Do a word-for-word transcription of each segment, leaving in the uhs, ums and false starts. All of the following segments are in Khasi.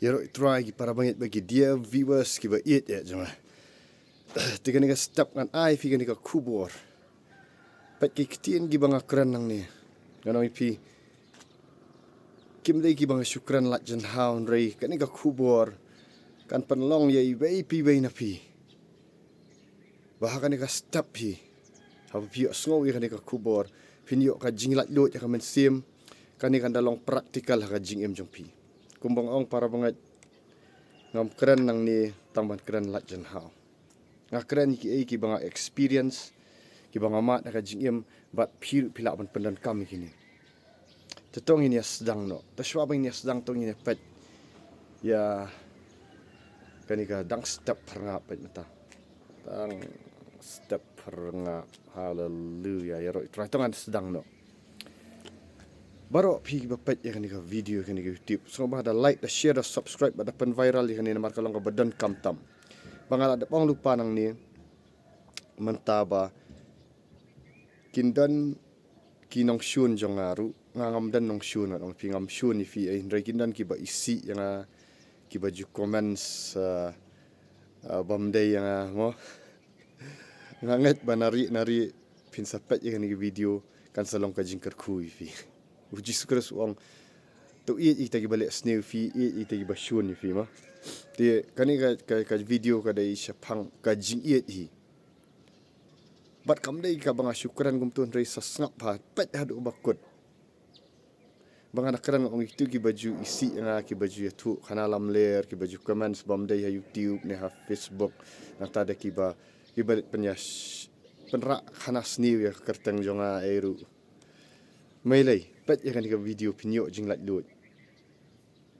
Ïaroh Trai ki para bangeit bad ki dear viewers kiba ïeit eh jong nga. Te kane ka step ngan ai phi kane ka khubor. Peit ki ktien kiba nga kren nangne. Ngan ong ïa phi, kim dei kiba nga shu kren lait jynhaw, hynrei kane ka khubor kan pynlong ïa iwei pa iwei na phi. Ba ha kane ka step hi, haba phi ïohsngew ïa kane ka khubor, phin ïoh ka jinglaitluid ïa ka mynsiem. Kane kan da long practical ha ka jingim jong phi. Kumba nga ong, para bangeit, ngam kren nangne tang ban kren lait jynhaw. Nga kren ïa kiei kiba nga experience, kiba nga mad ha ka jingim, bad phi ruh phi lah ban pyndonkam ïa kine. Te to ngin ïa sdang noh. Te shuwa ba ngin ïa sdang, to ngin ïa peit ïa kane ka dang step phyrngap, peit mynta. Dang step phyrngap. Haleluya. Ïaroh Trai, to ngan sdang noh. Baroh phi kiba peit ïa kane ka video, kane ka YouTube, sngewbha da like, da share, da subscribe bad da pyn viral ïa kane, namar ka long kaba donkam tam. Ba nga la dep ong lypa nangne mynta ba kin don ki nongshun jong nga ruh. Nga ngam don nongshun, ngan ong ïa phi, ngam shun ïa phi ei, hynrei kin don kiba isih ïa nga, kiba ju comments, ah, ah, bym dei ïa nga mo. Nga ngeit ba nari nari phin sa peit ïa kane ka video, kan sa long ka jingkyrkhu ïa phi. U Jisu Khrist u ong, to ïeit ïa kita kiba leh sniew ïa phi, ïeit ïa kita kiba shun ïa phi mo. Te kane ka, ka, ka video ka dei shaphang ka jingïeit hi. Bad kam dei kaba nga shu kren kumto, hynrei sa sngap bha, peit haduh ba kut. Ba nga da kren, nga ong ïa kito kiba ju isih ïa nga, kiba ju ïathuh khana lamler, kiba ju comments bym dei ha YouTube ne ha Facebook. Nangta da kiba, kiba pynïa sh-, pynrah khana sniew ïa ka kyrteng jong nga ei ruh. Mailei, peit ïa kane ka video phin ïoh jinglaitluid.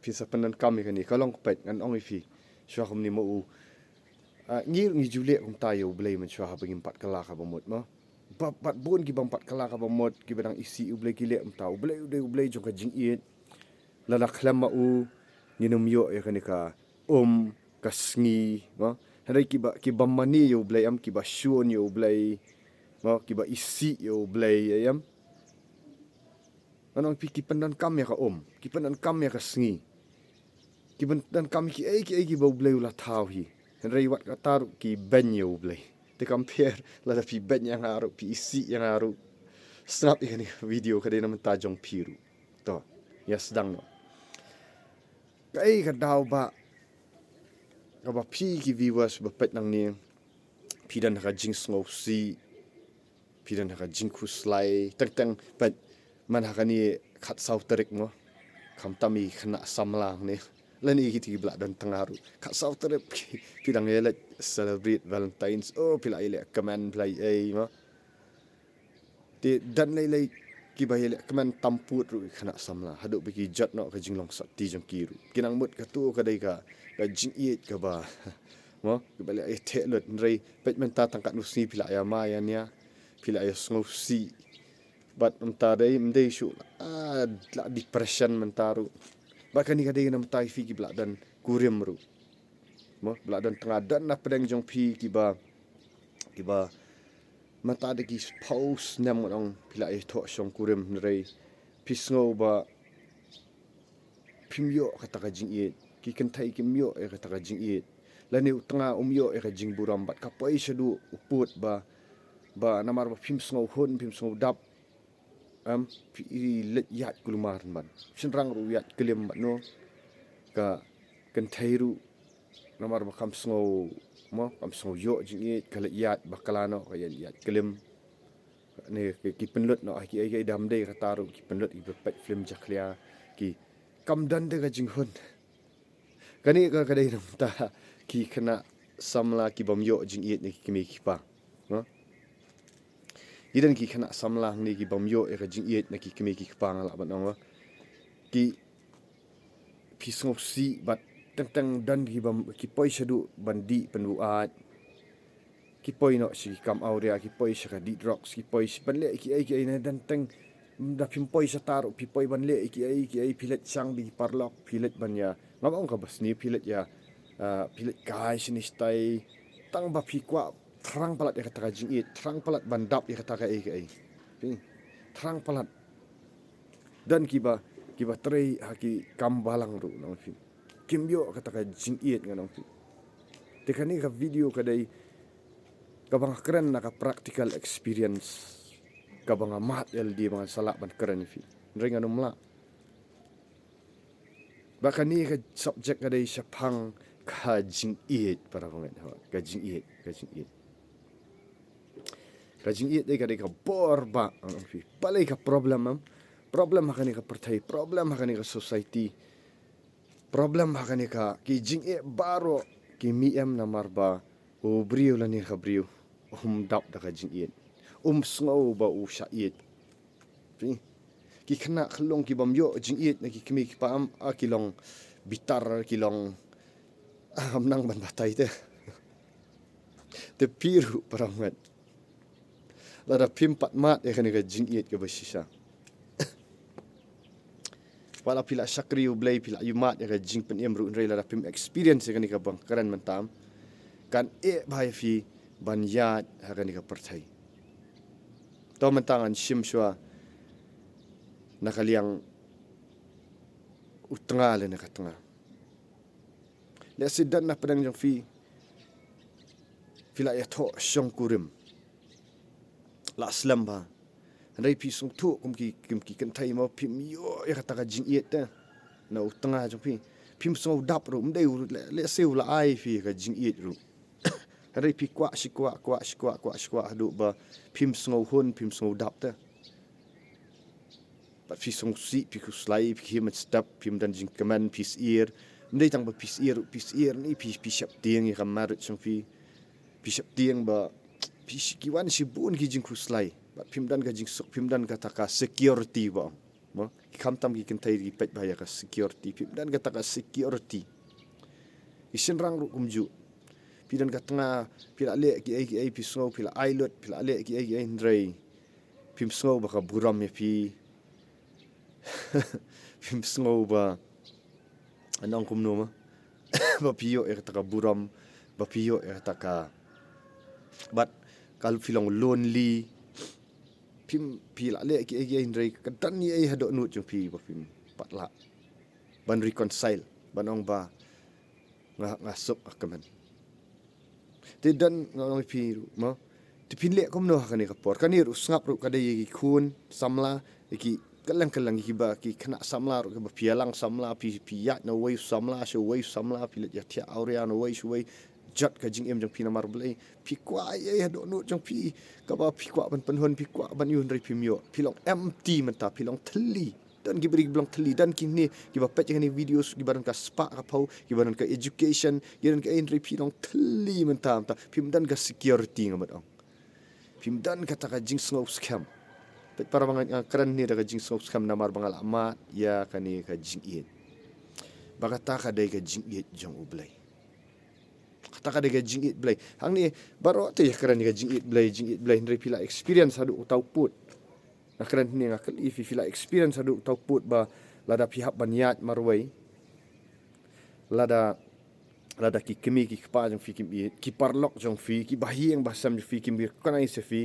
Phin sa pyndonkam ïa kane, ka long, peit, ngan ong ïa phi. Shuwa kumne mo u, ah, ngi ruh ngi ju leh kumta ïa U Blei mynshuwa haba ngim pat kylla kaba mut mo. Bad, bad bun ki bym pat kylla kaba mut, kiba dang isih U Blei, ki leh kumta. U Blei u dei U Blei jong ka jingïeit. Lada khlem ma u, ngin ym ïoh ïa kane ka um, ka sngi mo. Hynrei kiba, ki bym mane ïa U Blei, em, kiba shun ïa U Blei mo, kiba isih ïa U Blei, em. Ngan ong ïa phi, ki pyndonkam ïa ka um, ki pyndonkam ïa ka sngi, ki pyndonkam ïa kiei kiei kiba U Blei u la thaw hi. Hynrei wat kata ruh ki beiñ ïa U Blei. Te kam pher lada phi beiñ ïa nga ruh, phi isih ïa nga ruh. Sngap ïa kane ka video, ka dei na bynta jong phi ruh. To, ïa sdang noh. Kaei ka daw ba, kaba phi ki viewers ba peit nangne, phi don ha ka jingsngewsih, phi don ha ka jingkhuslai, teng teng, peit, man ha kane khatsaw tarik mo, khamtam i khynnah samla hangne. Lane kito kiba la don tnga ruh, khatsaw tarik phi dang ïaleit celebrate Valentine's, oh, phi la ïaleh kmen, phi la ïa ei mo. Te don lei lei kiba ïaleh kmen tam pud ruh ki khynnah samla, haduh ba ki jot noh ka jinglong sati jong ki ruh. Ki nang mut kato ka dei ka, ka jingïeit kaba, mo, kaba leh ïa theh lut, hynrei peit mynta tang katno sngi phi la ïa ma ïa nia, phi la ïa sngewsih. Bad mynta dei, ym dei shuh, ah, la depression mynta ruh. Bad kane ka dei na bynta ïa phi kiba la don kurim ruh. Mo, ba la don tnga, don na pdeng jong phi kiba, kiba mynta da ki phew snem ngan ong phi la ïathoh shongkurim, hynrei phi sngew ba phim ïoh kata ka jingïeit, ki kynthei kim ïoh ïa kata ka jingïeit, lane u tnga um ïoh ïa ka jingburom, bad ka poi shaduh u pud ba, ba namar ba phim sngew hun, phim sngew dap, em, phi leit ïaid kulmar ban. Shynrang ruh ïaid klim bad no, ka kynthei ruh, namar ba kam sngew, mo, kam sngew ïoh jingïeit, ka leit ïaid bakla noh, ka ïaid, ïaid klim. Ne ki, ki pynlut noh, ki, ki, ki dam dei kata ruh, ki pynlut, ki peit film jakhlia, ki kam don de ka jinghun. Kane ka, ka dei na bynta ki khynnah samla ki bym ïoh jingïeit na ki kmie ki kpa. Mo? Ki don ki khynnah samla hangne ki bym ïoh ïa ka jingïeit na ki kmie ki kpa, nga lah ban ong, mo. Ki, phi sngewsih bad teng teng don ki bym, ki poi shaduh ban dih pynbuaid. Ki poi noh sha ki kam awria, ki poi sha ka dih drugs, ki poi sha ban leh kiei kiei ne, don teng, da phim poi shata ruh phi poi ban leh kiei kiei, phi leit shang da ki paralok, phi leit ban ïa, ngam ong kaba sniew, phi leit ïa, ah, phi leit kai shane shatai, tang ba phi kwah thrang palat ïa kata ka jingïeit, thrang palat ban dap ïa kata kaei kaei. Phi, thrang palat. Don kiba, kiba trei ha ki kam balang ruh, ngan ong ïa phi. Kim ïoh kata ka jingïeit, ngan ong phi. Te kane ka video ka dei kaba nga kren na ka practical experience kaba nga mad ïa lade ba ngan sa lah ban kren ïa phi. Hynrei ngan ym lah. Ba kane ka subject ka dei shaphang ka jingïeit, para bangeit, ho, ka jingïeit, ka jingïeit. Ka jingïeit dei ka dei ka bor ba, ah, phi. Balei ka problem, em? Problem ha kane ka pyrthei, problem ha kane ka society. Problem ha kane ka, ki jingeh baroh ki mih em namar ba u briew lane ka briew um dap da ka jingïeit. Um sngew ba u shah ïeit. Phi. Ki khynnah khyllung ki bym ïoh jingïeit na ki kmie ki kpa, em, ah, ki long bitar, ki long, ah, ym nang ban batai te. Te phi ruh, para bangeit, lada phim pat mad ïa kane ka jingïeit kaba shisha. Wat la phi la shakri U Blei, phi la ïoh mad ïa ka jingpynim ruh, hynrei lada phim experience ïa kane kaba nga kren mynta, kan eh bha ïa phi ban ïaid ha kane ka pyrthei. To mynta ngan shim shuwa na ka liang u tnga lane ka tnga. Lehse don na pdeng jong phi, phi la ïathoh shongkurim, la slem bha. Hynrei phi sngewthuh kum ki, kum ki kynthei mo, phim ïoh ïa kata ka jingïeit te na u tnga jong phi. Phim sngew dap ruh, ym dei u, le-, lehse u la ai phi ka jingïeit ruh. Hynrei phi kwah shi kwah, kwah shi kwah, kwah shi kwah haduh ba phim sngew hun, phim sngew dap te. Bad phi sngewsih, phi khuslai, phi khie mynstep, phim don jingkmen, phi syier. Ym dei tang ba phi syier, phi syier ne phi, phi sheptieng ïa ka marriage jong phi. Phi sheptieng ba phi shi-, ki wan shibun ki jingkhuslai. Bad phim don ka jingsuk, phim don kata ka security ba ong. Mo, ki khamtam ki kynthei ki peit bha ïa ka security. Phim don kata ka security. Ki shynrang ruh kumjuh. Phi don ka tnga, phi la leh kiei kiei, phi sngew phi la ai lut, phi la leh kiei kiei, hynrei phim sngew ba ka burom ïa phi. Phim sngew ba, ngan ong kumno mo, ba phi ïoh ïa kata ka burom, ba phi ïoh ïa kata ka, bad ka phi long lonely. Phim, phi la leh kiei kiei, hynrei ka don ei ei ha dohnud jong phi ba phim pat lah ban reconcile, ban ong ba nga, nga suk, nga kmen. Te don, nga ong ïa phi ruh mo, te phin leh kumno ha kane ka por? Kane ruh sngap ruh ka dei ïa ki khun samla, ïa ki kylleng kylleng, ïa kiba, ki khynnah samla ruh, kiba phi ïalang samla, phi, phi ïaid na uwei u samla sha uwei u samla, phi leit ïathiah awria na uwei sha uwei. Jot ka jingim jong phi namar balei? Phi kwah ei ei ha dohnud jong phi, kaba phi kwah ban pynhun, phi kwah ban ïoh, hynrei phim ïoh. Phi long empty mynta, phi long thylli. Don ki briew kiba long thylli, don kine kiba peit ïa kane video, kiba don ka spah ka phew, kiba don ka education, kiba don ka, hynrei phi long thylli mynta, mynta phim don ka security, nga mut ong. Phim don kata ka jingsngew skhem. Peit para bangeit, nga kren ne da ka jingsngew skhem namar ba nga la mad ïa kane ka jingïeit. Ba kata ka dei ka jingïeit jong U Blei. Kata ka dei ka jingïeit Blei. Hangne baroh te ïa kren ïa ka jingïeit Blei, jingïeit Blei, hynrei phi la experience haduh uta u pud? Nga kren hangne, nga kylli phi, phi la experience haduh uta u pud ba lada phi hap ban ïaid marwei, lada, lada ki kmie ki kpa jong phi kim ïeit, ki paralok jong phi, ki bahaïing bahasem jong phi kim recognize ïa phi,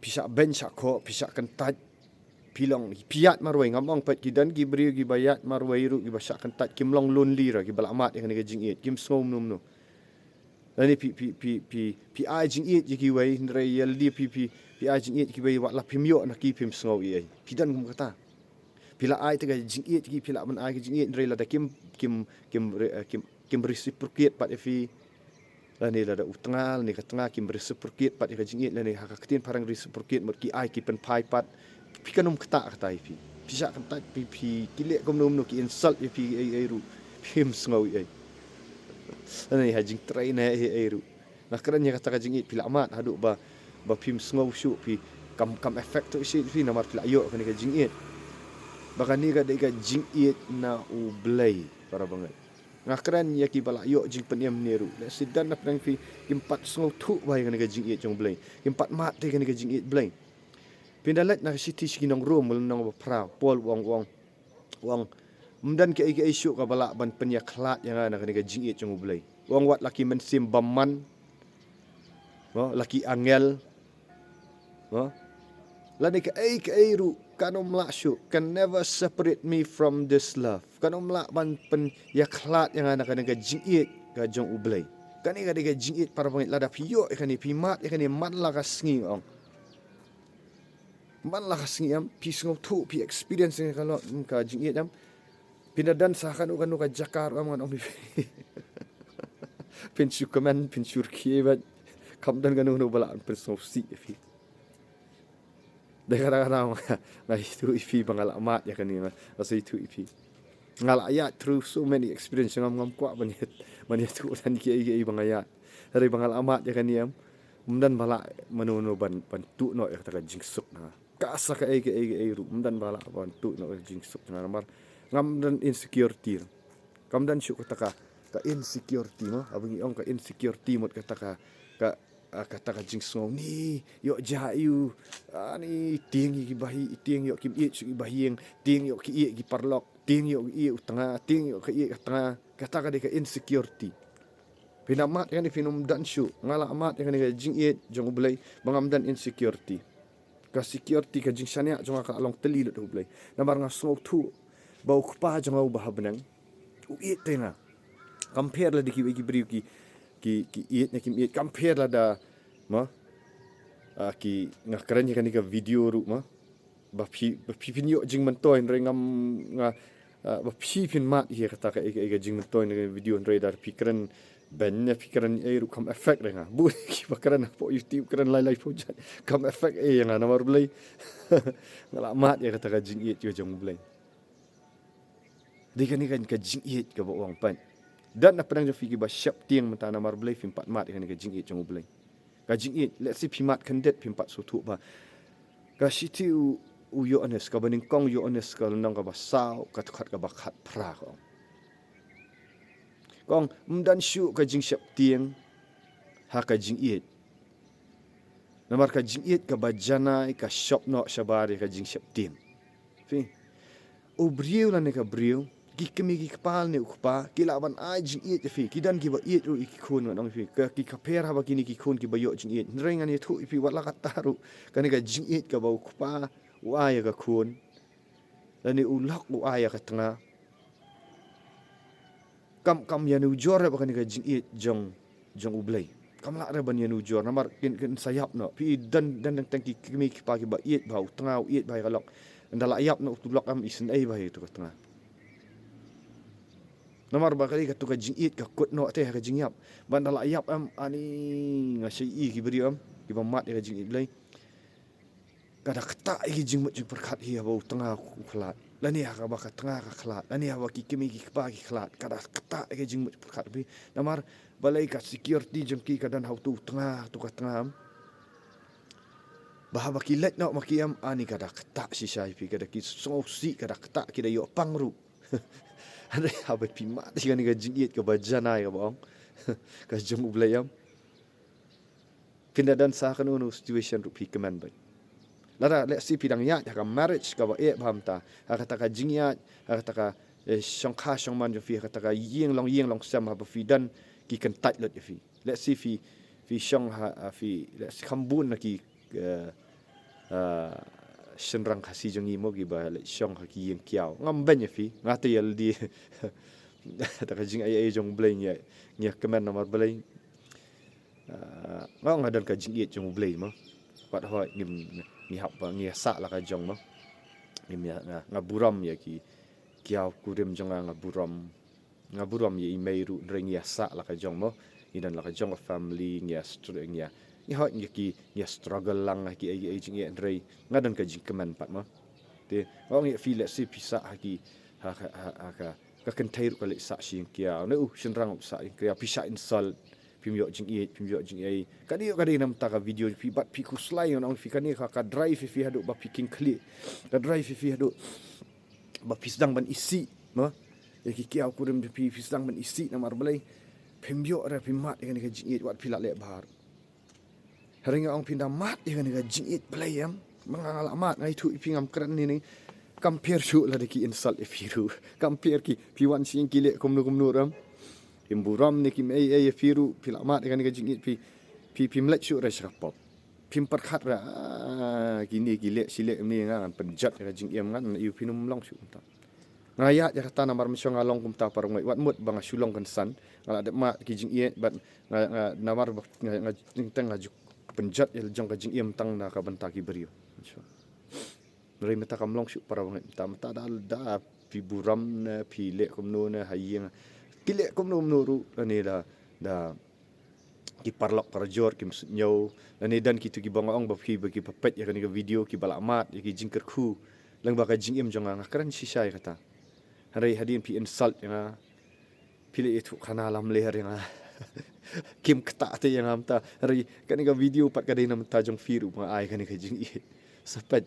phi shah beiñ shah khoh, phi shah kyntait, phi long, phi ïaid marwei, ngam ong pat, ki don ki briew kiba ïaid marwei ruh, kiba shah kyntait, kim long lonely ruh, kiba la mad ïa kane ka jingïeit, kim sngew mano mano. Lane phi, phi, phi, phi, phi ai jingïeit ïa kiwei, hynrei ïa lade phi, phi, phi ai jingïeit ïa kiwei, wat la phim ïoh na ki phim sngew ei ei. Phi don kum kata. Phi la ai te ka jingïeit ïa ki, phi la ban ai ka jingïeit, hynrei lada kim, kim, kim re-, eh, kim, kim reciprocate pat ïa phi. Lane lada u tnga, lane ka tnga kim reciprocate pat ïa ka jingïeit, lane ha ka ktien phareng reciprocate mut ki ai ki pynphai pat. Phi kan ym ktah kata ïa phi. Phi shah kyntait, phi, phi, ki leh kumno kumno, ki insult ïa phi ei ei ruh, phim sngew ei ei. Lane ha jingtrei ne ei ei ruh. Nga kren ïa kata ka jingïeit phi la mad haduh ba, ba phim sngew shuh, phi kam, kam effect shuh ïa phi namar phi la ïoh kane ka jingïeit. Ba kane ka dei ka jingïeit na U Blei, para bangeit. Nga kren ïa kiba la ïoh jingpynim ne ruh. Lehse don na pdeng phi kim pat sngewthuh bha ïa kane ka jingïeit jong U Blei. Kim pat mad te ïa kane ka jingïeit Blei. Phin da leit na ka shithi sha ki nong Rom, lynnong ba phra, Paul u ong, u ong, u ong, ym don kaei kaei shuh kaba lah ban pynïakhlad ïa nga na kane ka jingïeit jong U Blei. U ong wat la ki mynsiem bymman, mo, la ki angel, mo, lane kaei kaei ruh, Kan ym lah shuh, can never separate me from this love. Kan ym lah ban pynïakhlad ïa nga na kane ka jingïeit ka jong U Blei. Kane ka dei ka jingïeit para bangeit, lada phi ïoh ïa kane, phi mad ïa kane man la ka sngi, ong. Man la ka sngi em, phi sngewthuh, phi experience ïa ka long, mm, ka jingïeit em. Phin da don sa kano kano ka jaka ruh em, ngan ong ïa phi. Phin shu kmen, phin shu rkhie bad kam don kano kano ba lah pynsngewsih ïa phi. Dei kata kata nga ïathuh ïa phi ba nga la mad ïa kane, nga sa ïathuh ïa phi. Nga la ïaid through so many experience, ngam, ngam kwah ban ïa, ban ïathuh tang kiei kiei ba nga ïaid. Hynrei ba nga la mad ïa kane em, ym don ba lah mano mano ban, ban tuh noh ïa kata ka jingsuk na nga. Ka sa kaei kaei kaei ruh, ym don ba lah ban tuh noh ïa ka jingsuk na nga, namar ngam don insecurity. Kam don shuh kata ka, ka insecurity mo, haba ngi ong ka insecurity mut kata ka, ka, ah, kata ka jingsngew ni, ïoh jia ïa u, ah, ni tieng ïa ki ba hi, tieng ïoh kim ïeit shuh ki ba hi, tieng ïoh ki ïeit ki paralok, tieng ïoh ki ïeit u tnga, tieng ïoh ki ïeit ka tnga, kata ka dei ka insecurity. Phin da mad ïa kane phin ym don shuh, nga la mad ïa kane ka jingïeit jong U Blei, ba ngam don insecurity. Ka security, ka jingshaniah jong nga ka la long tylli lut ha U Blei. Namar nga sngewthuh ba U Kpa jong nga uba ha bneng u ïeit te nga. Kam pher lada kiwei ki briew ki, ki, ki ïeit ne kim ïeit. Kam pher lada, ma, ah, ki, nga kren ïa kane ka video ruh, ma. Ba phi, ba phi phin ïoh jingmyntoi, hynrei ngam, nga, ah, ba phi phin mad ïa kata ka, ka, ka jingmyntoi na ka video, hynrei lada phi kren beiñ ne phi kren ei ruh kam affect ïa nga. Bun kiba kren hapoh YouTube, kren lai lai phew jait, kam affect ei ïa nga, namar U Blei. Nga la mad ïa kata ka jingïeit ka jong U Blei. Dei kane ka, ka jingïeit kaba u ong, peit. Don na pdeng jong phi kiba sheptieng mynta, namar U Blei phim pat mad ïa kane ka jingïeit jong U Blei. Ka jingïeit, let's say phi mad khyndiat, phim pat sngewthuh ba ka shithi u, u Ïoannis, kaba nyngkong Ïoannis, ka lynnong kaba saw, ka dkhot kaba khatphra, ka ong. Ka ong, ym don shuh ka jingsheptieng ha ka jingïeit. Namar ka jingïeit kaba janai ka shop noh shabar ïa ka jingsheptieng. Phi, u briew lane ka briew, ki kmie ki kpa lane u kpa, ki lah ban ai jingïeit ïa phi, ki don kiba ïeit ruh ïa ki khun, ngan ong ïa phi, ka, ki, ka pher haba kine ki khun kiba ïoh jingïeit. Hynrei ngan ïathuh ïa phi, wat la katta ruh, kane ka jingïeit kaba u kpa u ai ïa ka khun, lane u lok u ai ïa ka tnga, kam, kam ïanujor ïa ba kane ka jingïeit jong, jong U Blei. Kam lah re ban ïanujor, namar kin, kin sa ïap noh. Phi don, don teng teng ki kmie ki kpa kiba ïeit bha, u tnga u ïeit bha ïa ka lok. Ynda la ïap noh utu u lok, am isynei bha ïa utu ka tnga. Namar ba ka dei katu ka jingïeit ka kut noh te ha ka jingïap. Ba ynda la ïap, am, ani, nga shai ïa ki briew, am, kiba mad ïa ka jingïeit Blei. Ka da ktah ïa ki jingmut jingpyrkhat hi haba u tnga u khlad, lane ha kaba ka tnga ka khlad, lane haba ki kmie ki kpa ki khlad. Ka da ktah ïa ki jingmut jingpyrkhat hi. Namar balei ka security jong ki ka don ha utu u tnga, utu ka tnga, em. Ba haba ki leit noh ma ki, em, ani ka da ktah shisha ïa phi, ka da ki sngewsih, ka da ktah, ki da ïoh pang ruh. Hynrei haba phi mad ïa kane ka jingïeit kaba janai kaba ong, ka jong U Blei, em. Phin da don sa kano kano situation ruh phi kmen beit. Lada, let's say, phi dang ïaid ha ka marriage kaba eh bha mynta, ha kata ka jingïaid, ha kata ka, eh, shongkha shongman jong phi, ha kata ka ïing long ïing long sem, haba phi don ki kyntait lut ïa phi. Let's say phi, phi shong ha, ha phi, let's say, kham bun na ki, eh, eh, shynrang Khasi jong ngi mo kiba leit shong ha ki ïing kiaw. Ngam beiñ ïa phi, nga te ïa lade. Kata ka jingai ei jong U Blei, ngi ïa, ngi ïa kmen namar balei. Ah, nga, nga don ka jingïeit jong U Blei mo. Pat hooid ngim, ngi hap ba ngi ïa sah la ka jong mo. Ngim ïa, nga, nga burom ïa ki kiaw kurim jong nga, nga burom. Nga burom ïa i mei ruh, hynrei ngi ïa sah la ka jong mo. Ngi don la ka jong ka family, ngi ïa str-, ngi ïa, ngi hooid ngi ki, ngi ïa struggle lang ha ki ei ei jingïeit, hynrei nga don ka jingkmen pat mo. Te nga ong ïa phi, let's say phi sah ha ki, ha, ha, ha, ha ka, ka kynthei ruh ka leit sah sha ïing kiaw, ne u shynrang ruh sah ïing kiaw, phi sah insult, phim ïoh jingïeit, phim ïoh jingei. Ka dei, ka dei namar ka video phi, bad phi khuslai, ngan ong phi, kane ka, ka drive phi haduh ba phi king khlieh. Ka drive phi haduh ba phi sdang ban isih, mo? Ïa ki kiaw kurim phi, phi sdang ban isih namar balei? Phim ïoh re, phim mad ïa kane ka jingïeit, wat phi la leh bha. Hynrei nga ong phin da mad ïa kane ka jingïeit Blei, em. Ma nga, nga la mad, nga ïathuh ïa phi, ngam kren ïa ine. Kam pher shuh lada ki insult ïa phi ruh. Kam pher ki, phi wan sha ïing ki leh kumno kumno ruh, em. Kim burom ne kim ei ei ïa phi ruh, phi la mad ïa kane ka jingïeit phi, phi, phim leit shuh re sha ka pop. Phim pyrkhat ra, ah, kine ki leh shi leh mne, nga ngan pynjot ïa ka jingim, ngan ïa phin ym long shuh kumta. Nga ïa ïa kata namar mynshuwa nga long kumta para ngi, wat mut ba nga shu long kynsan, nga la dep mad ki jingïeit, bad nga, nga namar ba nga, nga jingteng nga ju pynjot ïa la jong ka jingim tang na ka bynta ki briew. Hynrei mynta kam long shuh para ngi, mynta, mynta da, da phi burom ne phi leh kumno ne ha ïing, phi leh kumno kumno ruh, lane da, da ki paralok parajor kim sngewthuh, lane don kito kiba nga ong ba phi ba kiba peit ïa kane ka video kiba la mad ïa ki jingkyrkhu lyngba ka jingim jong nga, nga kren shisha ïa kata. Hynrei hadien phi insult ïa nga, phi leh ïathuh khana lamler ïa nga, kim ktah te ïa nga mynta. Hynrei kane ka video pat ka dei na bynta jong phi ruh ba nga ai kane ka jingïeit. Sa peit.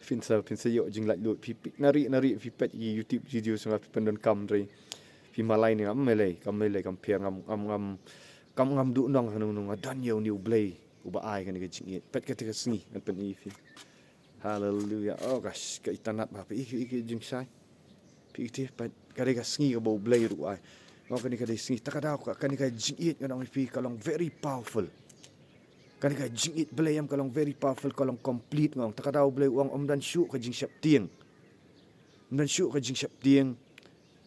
Phin sa, phin sa ïoh jinglaitluid. Phi, phi, nari nari phi peit ïa ki YouTube video jong nga, phi pyndonkam, hynrei phi malai ne ngam, malai, kam malai, kam pher, ngam, ngam, ngam, kam, ngam duh nong hangno hangno, nga don ïa une U Blei uba ai kane ka jingïeit. Peit kata ka sngi ngan pyni ïa phi. Haleluia. Oh gosh, ka itynnad bha, phi i, i, i jingshai. Phi i te, peit, ka dei ka sngi kaba U Blei ruh u ai. Nga ong kane ka dei sngi, ta ka daw ka, kane ka jingïeit ngan ong ïa phi ka long very powerful. Kane ka jingïeit Blei em ka long very powerful, ka long complete, nga ong. Ta ka daw U Blei u ong ym don shuh ka jingsheptieng. Ym don shuh ka jingsheptieng.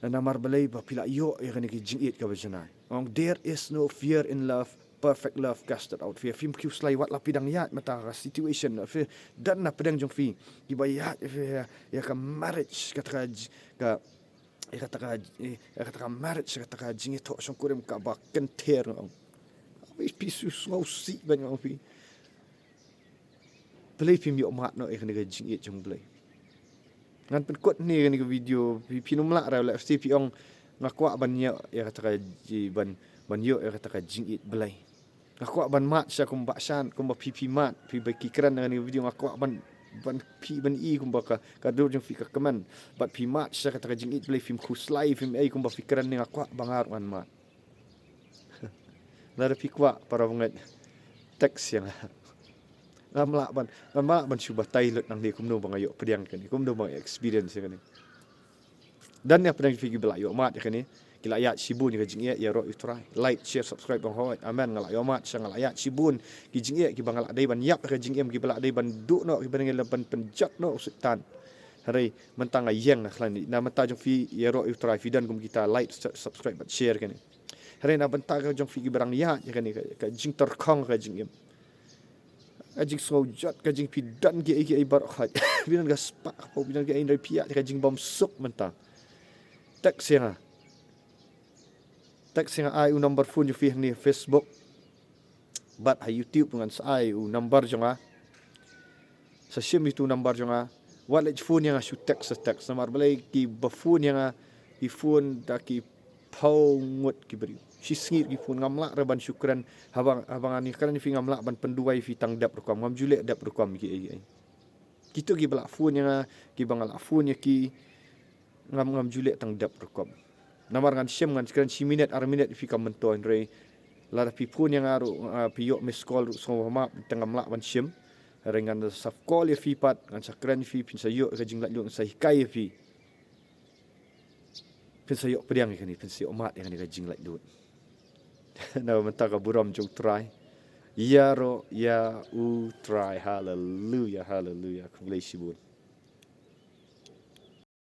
Namar balei? Ba phi la ïoh ïa kane ka jingïeit kaba janai. Ong, "There is no fear in love, perfect love casteth out fear." Phim khuslai wat la phi dang ïaid mynta ka situation, phi don na pdeng jong phi kiba ïaid ïa, ïa ka marriage, kata ka j-, ka, ïa kata ka, ïa kata ka marriage, kata ka jingïathoh shongkurim kaba kynther, nga ong. Phi, phi shu sngewsih ban, nga ong ïa phi. Balei phim ïoh mad noh ïa kane ka jingïeit jong U Blei? Ngan pynkut hangne ïa kane ka video, phi, phin ym lah re leh, phi ong nga kwah ban ïoh ïa kata ka ji-, ban, ban ïoh ïa kata ka jingïeit Blei. Nga kwah ban mad shisha kumba shan, kumba phi, phi mad, phi ba ki kren ïa kane ka video, nga kwah ban, ban phi ban i kumba ka, ka dur jong phi ka kmen. Bad phi mad shisha kata ka jingïeit Blei, phim khuslai, phim ei kumba phi kren ne, nga kwah ba nga ruh ngan mad. Lada phi kwah para bangeit, text ïa nga. Ngam lah ban, ngam lah ban shu batai lut nangne kumno ba nga ïoh pdiang kane, kumno ba nga experience ïa kane. Don ïa pdeng phi kiba la ïoh mad ïa kane, ki la ïaid shibun ïa ka jingïeit, ïaroh ïa U Trai. Like, share, subscribe bang hoi. Amen. Nga la ïoh mad shisha, nga la ïaid shibun ki jingïeit kiba nga la dei ban ïap ïa ka jingim, kiba la dei ban duh noh, kiba nga la ban pynjot noh u Soitan. Hynrei mynta nga ïeng na khlaiñ. Na mynta jong phi ïaroh ïa U Trai, phi don kum kita, like, su-, subscribe bad share kane. Hynrei na bynta ka jong phi kiba dang ïaid ïa kane ka, ka jingtyrkhong ka jingim, ka jingsngewjot, ka jing phi don kiei kiei baroh khoit. Phi don ka spah ka paw, phi don kiei, hynrei phi ïaid ïa ka jingbymsuk mynta. Text ïa nga. Text ïa nga, ai u number phone jong phi hangne ha Facebook bad ha YouTube, ngan sa ai u number jong nga. Sa shim ïa utu u number jong nga. Wat leit phone ïa nga shu text sa text. Namar balei kiba phone ïa nga, ki phone da ki phew ngut ki briew. Shisngi ki phone, ngam lah re ban shu kren. Haba, haba ngan ïakren ïa phi ngam lah ban pynduwai ïa phi tang dep rukom. Ngam ju leh dep rukom kiei kiei. Kito kiba la phone ïa nga, kiba nga la phone ïa ki, ngam, ngam ju leh tang dep rukom. Namar ngan shim, ngan kren shi minit ar minit ïa phi kam myntoi, hynrei lada phi phone ïa nga ruh, ah, phi ïoh missed call ruh, sngewbha map, te ngam lah ban shim. Hynrei ngan sa call ïa phi pat, ngan sa kren ïa phi, phin sa ïoh ka jinglaitluid, ngan sa hikai ïa phi. Phin sa ïoh pdiang ïa kane, phin sa ïoh mad ïa kane ka jinglaitluid. Na mynta ka burom jong U Trai. Ïaroh ïa U Trai. Haleluia, haleluia. Khublei shibun.